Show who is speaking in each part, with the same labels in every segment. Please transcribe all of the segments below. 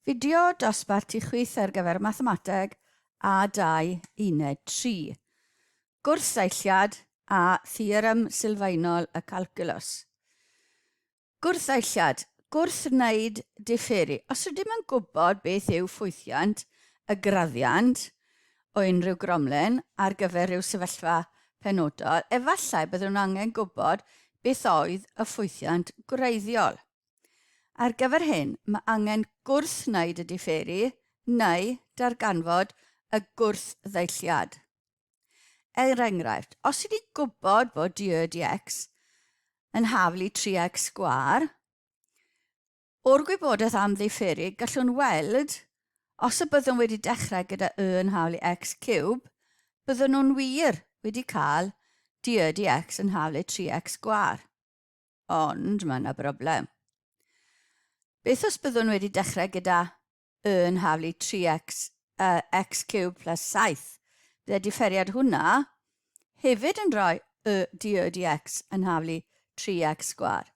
Speaker 1: Fideo dosbarth ti chwith ar gyfer Mathemateg A2 Uned 3. Gwrthsaelliad a Theorem Sylfaenol y Calculus. Gwrthsaelliad, gwrthwneud diferu. Os ydym yn gwybod beth yw ffwythiant y graddiant o unrhyw gromlin ar gyfer rhyw sefyllfa penodol, efallai byddwn angen gwybod beth oedd y ffwythiant gwreiddiol. Ar gyfer hyn, mae angen gwrthwneud y diferu neu darganfod y gwrthddeilliad. Er enghraifft, os ydyn ni'n gwybod bod dy dx yn haflu 3x sgwâr, o'r gwybodaeth am ddiferu, gallwn weld os y byddwn wedi dechrau gyda y yn haflu x ciwb, byddwn nhw'n wir wedi cael dy dx yn haflu 3x sgwâr. Ond mae yna broblem. Beth os byddwn wedi dechrau gyda y yn haflu 3x, uh, x cube plus 7? Bydde diferiad hwnna hefyd yn rhoi y d y dx yn haflu 3x sgwar.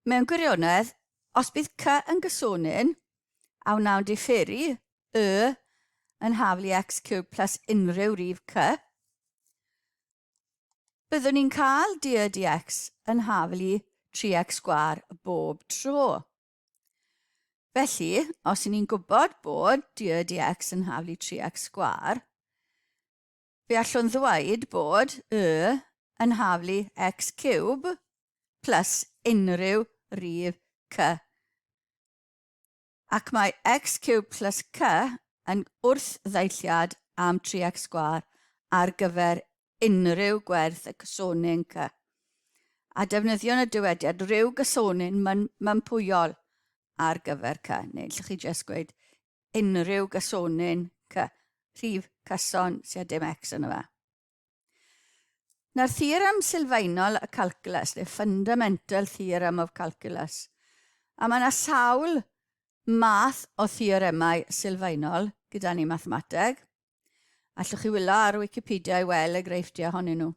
Speaker 1: Mewn gwirionedd, os bydd c yn gysonyn, a wnawn diferu y yn haflu x cube plus unrhyw rif c, Byddwn ni'n cael dy dx yn haflu 3x sgwâr bob tro. Felly, os y'n ni'n gwybod bod dy dx yn haflu 3x sgwâr, fe allwn ddweud bod y yn haflu x ciwb plus unrhyw rif c. Ac mae x ciwb plus c yn wrth-ddeilliad am 3x sgwâr ar gyfer unrhyw gwerth y cysonyn c. A defnyddiwn y dywediad rhyw gysonyn mympwyol ar gyfer c, neu allwch chi jyst gweud unrhyw gysonyn c, rhif cyson sydd â dim x yno fe. Nawr, theorem sylfaenol y calculus, neu fundamental theorem of calculus. A mae yna sawl math o theoremau sylfaenol gyda ni mathemateg. Allwch chi wylo ar Wikipedia i weld enghreifftiau ohonyn nhw.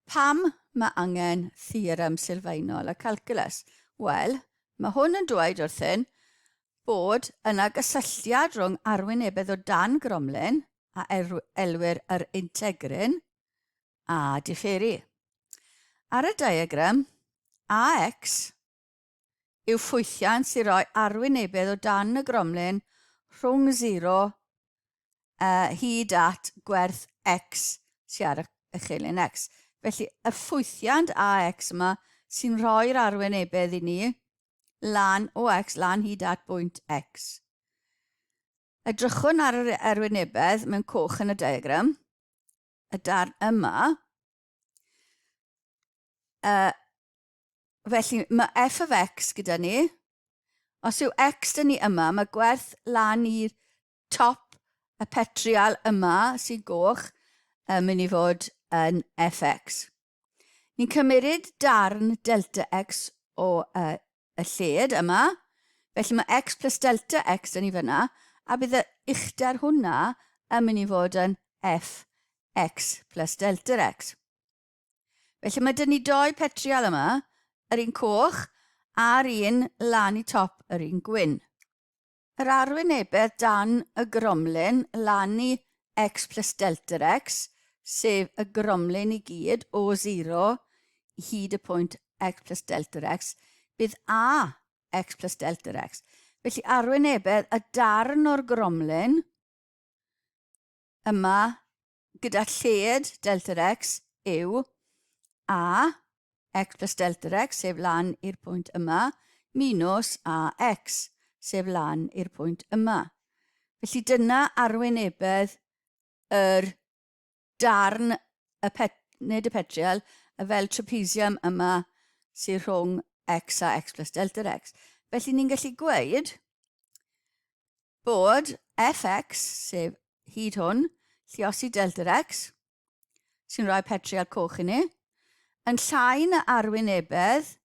Speaker 1: Pam mae angen theorem sylfaenol y calculus? Wel, mae hwn yn dweud wrthyn bod yna gysylltiad rhwng arwynebedd o dan gromlin a elwir yr integrin a diferu. Ar y diagram, AX yw ffwythiant sy'n rhoi arwynebedd o dan y gromlin rhwng 0 uh, hyd at gwerth x sy'n ar y chelyn x. Felly, y ffwythiant AX yma sy'n rhoi'r arwynebedd i ni lan o x, lan hyd at bwynt x. Edrychwn ar yr erwynebedd mewn coch yn y diagram, y darn yma. Felly mae f of x gyda ni. Os yw x dyn ni yma, mae gwerth lan i'r top y petrial yma sy'n goch yn mynd i fod yn fx. Ni'n cymeryd darn delta x o y lled yma. Felly mae x plus delta x yn ei fyna, a bydd y uchder hwnna yn mynd i fod yn f x plus delta x. Felly mae dyn ni doi petrial yma, yr un coch a'r un lan i top yr un gwyn. Yr arwynebedd dan y gromlin lan i x plus delta x, sef y gromlin i gyd o 0 i hyd y pwynt x plus delta x, bydd a x plus delta x. Felly arwynebedd y darn o'r gromlin yma gyda lled delta x yw a x plus delta x, sef lan i'r pwynt yma, minus ax, sef lan i'r pwynt yma. Felly dyna arwynebedd yr darn, y pet, nid y petrial, y fel trapezium yma sydd rhwng x a x plus delta x. Felly ni'n gallu gweud bod fx, sef hyd hwn, lluosi delta x, sy'n rhoi petrial coch i ni, yn llai na arwynebedd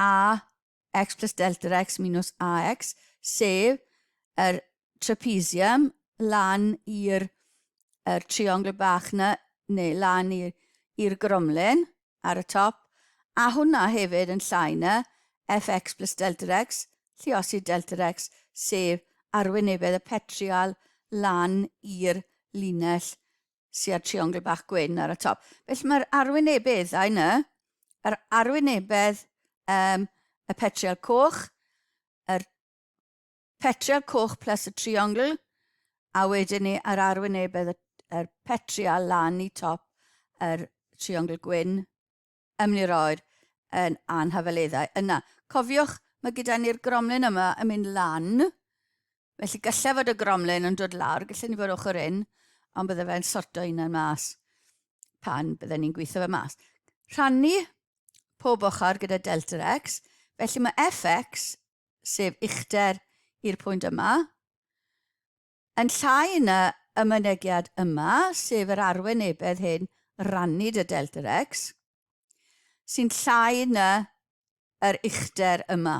Speaker 1: a x plus delta x minus ax, sef yr trapezium lan i'r er triongl bach na, neu lan i'r gromlin ar y top, a hwnna hefyd yn llai na fx plus delta x, Lluosi delta x, sef arwynebedd y petrial lan i'r linell sy â'r triongl bach gwyn ar y top. Felly mae'r arwynebeddau yna, yr arwynebedd y petrial coch, yr petrial coch plus y triongl, a wedyn ni yr arwynebedd y petrial lan i top yr triongl gwyn, yn mynd i roi'r yn anhafaleddau yna. Cofiwch, mae gyda ni'r gromlin yma yn mynd lan, felly gallai fod y gromlin yn dod lawr, gallai ni fod ochr un, ond bydde fe'n sorto hunan mas pan bydden ni'n gweithio fe mas. Rhannu pob ochr gyda delta x, felly mae fx, sef uchder i'r pwynt yma, Yn llai na y mynegiad yma, sef yr arwynebedd hyn rannu dy delta x, sy'n llai na yr uchder yma.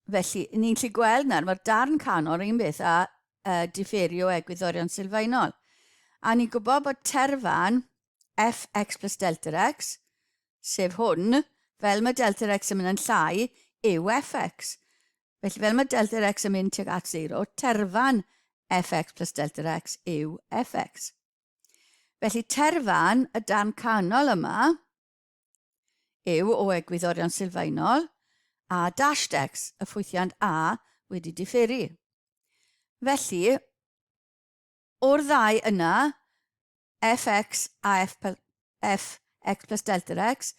Speaker 1: Felly, ni'n gallu gweld nawr, mae'r darn canol un beth â diferu o egwyddorion sylfaenol. A ni'n gwybod bod terfan fx plus delta x, sef hwn, fel mae delta x yn mynd yn llai, yw fx. Felly fel mae delta x yn mynd tuag at 0, terfan fx plus delta x yw fx. Felly terfan y darn canol yma yw o egwyddorion sylfaenol a dashed x, y ffwythiant a wedi diferu. Felly, o'r ddau yna, fx a f, fx plus delta x,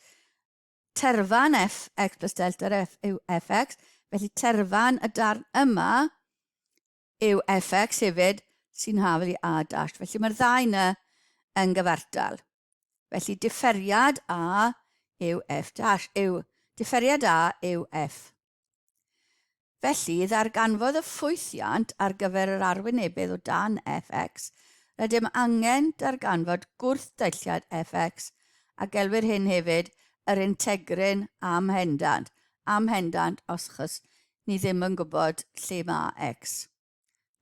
Speaker 1: Terfan f x plus delta f yw fx, felly terfan y darn yma yw fx hefyd sy'n hafal i a dash. Felly mae'r ddau yna yn gyfartal. Felly diferiad a yw f dash, yw diferiad a yw f. Felly, ddarganfod y ffwythiant ar gyfer yr arwynebydd o dan fx, rydym angen darganfod gwrthdeilliad fx, a gelwir hyn hefyd yr integrin amhendant, amhendant os achos ni ddim yn gwybod lle mae x,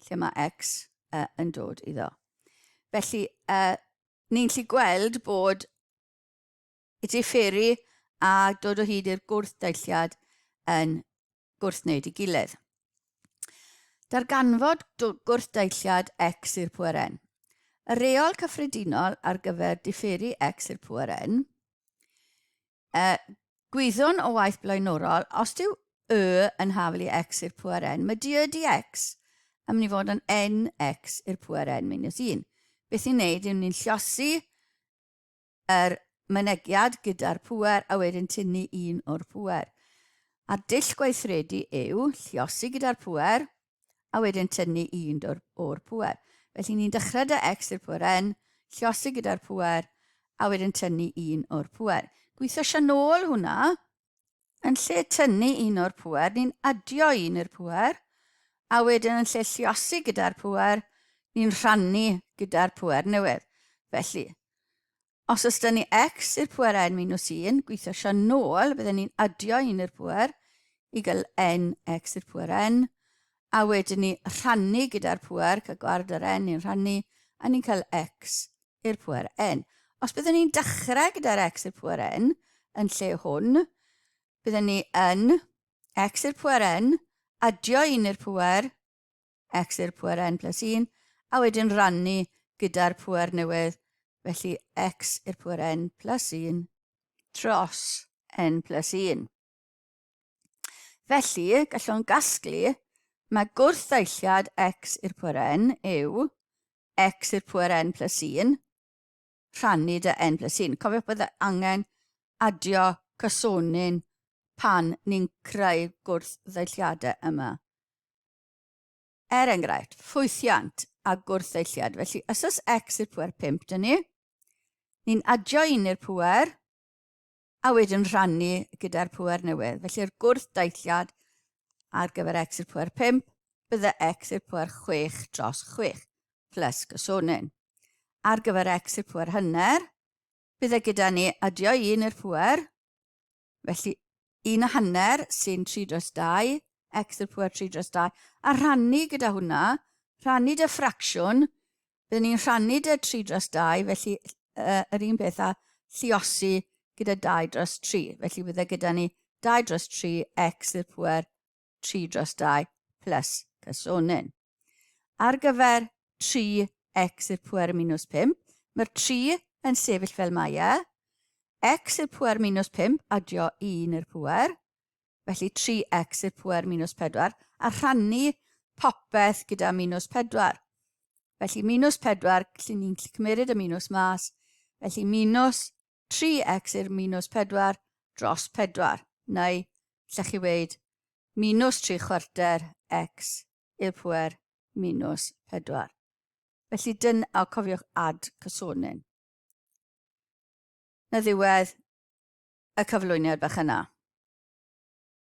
Speaker 1: lle mae x yn dod iddo. Felly, ni'n gallu gweld bod i diferu a dod o hyd i'r gwrthdeilliad yn gwrthwneud ei gilydd. Darganfod gwrthdeilliad x i'r pŵer n. Y reol cyffredinol ar gyfer diferu x i'r pŵer n, gwyddwn o waith blaenorol, os dyw y yn hafal i x i'r pŵer n, mae dy dx yn mynd i fod yn nx i'r pŵer n minus 1. Beth ni'n neud yw ni'n llosi yr mynegiad gyda'r pŵer a wedyn tynnu un o'r pŵer. A'r dull gweithredu yw lliosi gyda'r pŵer a wedyn tynnu un o'r, or pŵer. Felly ni'n dechrau dy x i'r pŵer n, lliosi gyda'r pŵer a wedyn tynnu un o'r pŵer. Gweithio eisiau nôl hwnna, yn lle tynnu un o'r pŵer, ni'n adio un i'r pŵer, a wedyn yn lle lliosi gyda'r pŵer, ni'n rhannu gyda'r pŵer newydd. Felly, os oes dyn ni x i'r pŵer n minus 1, gweithio eisiau nôl, bydden ni'n adio un i'r pŵer i gael n x i'r pŵer n, a wedyn ni rhannu gyda'r pŵer, cael gwared yr n, ni'n rhannu, a ni'n cael x i'r pŵer n. Os byddwn ni'n dechrau gyda'r x i'r pŵer n yn lle hwn, byddwn ni yn x i'r pŵer n, adio 1 i'r pŵer, x i'r pŵer n plus 1, a wedyn rannu gyda'r pŵer newydd, felly x i'r pŵer n plus 1 dros n plus 1. Felly, gallwn gasglu, mae gwrthdeilliad x i'r pŵer n yw x i'r pŵer n plus 1 rhannu dy n plus 1. Cofiwch bod angen adio cysonyn pan ni'n creu gwrthdeilliadau yma. Er enghraifft, ffwythiant a gwrthdeilliad. Felly, os oes x i'r pŵer 5 dyn ni, ni'n adio 1 i'r pŵer, a wedyn rhannu gyda'r pŵer newydd. Felly'r gwrthdeilliad ar gyfer x i'r pŵer 5 bydde x i'r pŵer 6 dros 6 plus gysonyn. Ar gyfer x i'r pŵer hanner, bydde gyda ni adio 1 i'r pŵer, felly 1 a hanner sy'n 3 dros 2, x i'r pŵer 3 dros 2, a rhannu gyda hwnna, rhannu dy ffracsiwn, Byddwn ni'n rhannu dy 3 dros 2, felly uh, yr un peth â lliosi gyda 2 dros 3. Felly bydde gyda ni 2 dros 3 x i'r pwer 3 dros 2 plus cysonyn. Ar gyfer 3x i'r pwer minus 5, mae'r 3 yn sefyll fel mae e, x i'r pwer minus 5 adio 1 i'r pwer, felly 3x i'r pwer minus 4, a rhannu popeth gyda minus 4. Felly minus 4, lle ni'n cymryd y minus mas, felly minus 3x i'r minus 4 dros 4, neu lle chi weid minus 3 chwarter x i'r pwer minus 4. Felly dyn, a cofiwch ad cysonyn. Na ddiwedd y cyflwyniad bach yna.